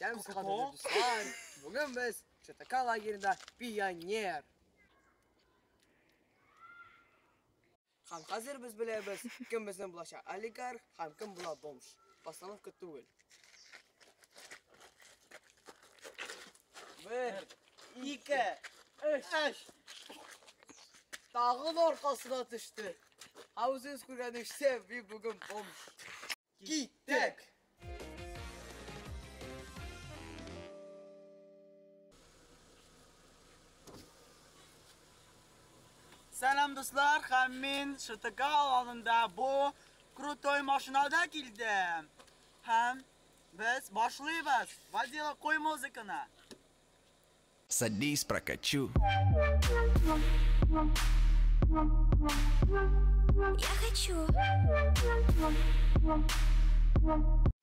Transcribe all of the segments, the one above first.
Исәнмесез, кадерле дуслар. Бүген без ШТК лагеренда пионер. Һәм хәзер без беләбез, кем безнең булачак олигарх һәм кем була бомж. Постановка түгел. Бер, ике, өч. Тагын аркасына төште. Ә үзегез күргәнегезчә, мин бүген бомж. Киттек! Сәлам, дуслар, һәм мин ШТК аланында бу крутой машинада килдем. Һәм без башлыйбыз. Водила, куй музыканы. Садись, прокачу. Я хочу.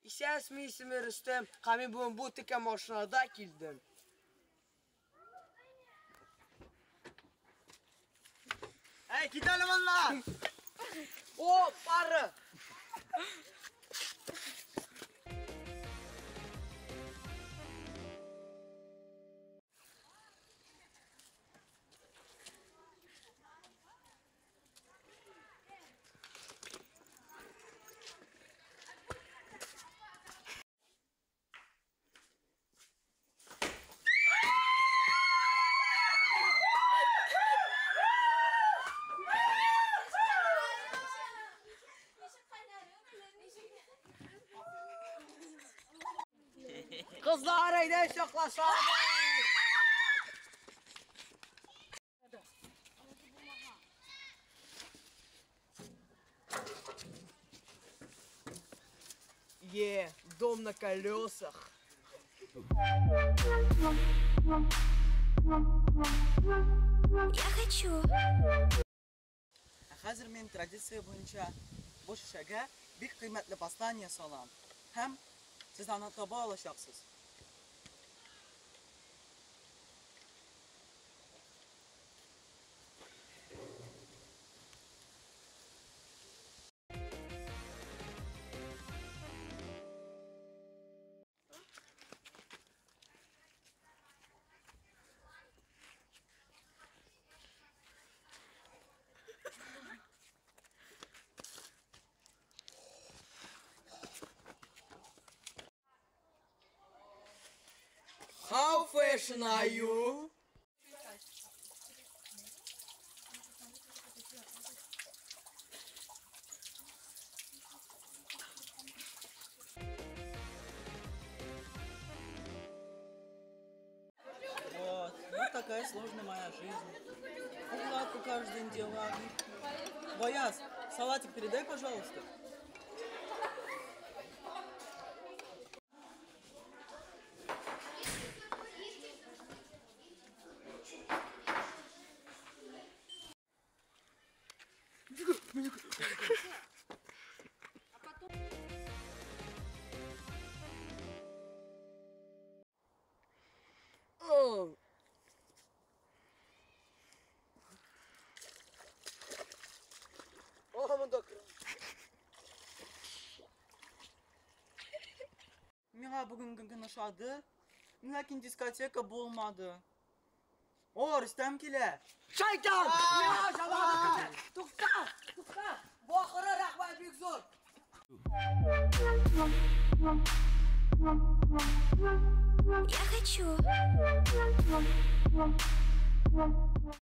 Исәнмесез, исемем Рөстәм, һәм мин бүген бу текә машинада килдем. Әй, кит әле моннан! О, пары! Кызлар, әйдә чаклашабыз! Е, дом на колесах. Я хочу. Ә хәзер мин традиция буенча бу шешәгә бик кыйммәтле послание салам. Һәм сез аны таба алачаксыз. How fashion are you? Вот, вот такая сложная моя жизнь. Укладку каждый день делаю. Бояз, салатик передай, пожалуйста. О! О, монда Миңа бүгенге көн ошады, ләкин дискотека булмады. О, Рөстәм килә. Шайтан! Миңа ошамады. Тукта! Тукта! Бу ахыры рәхмәт бик зур. Я хочу.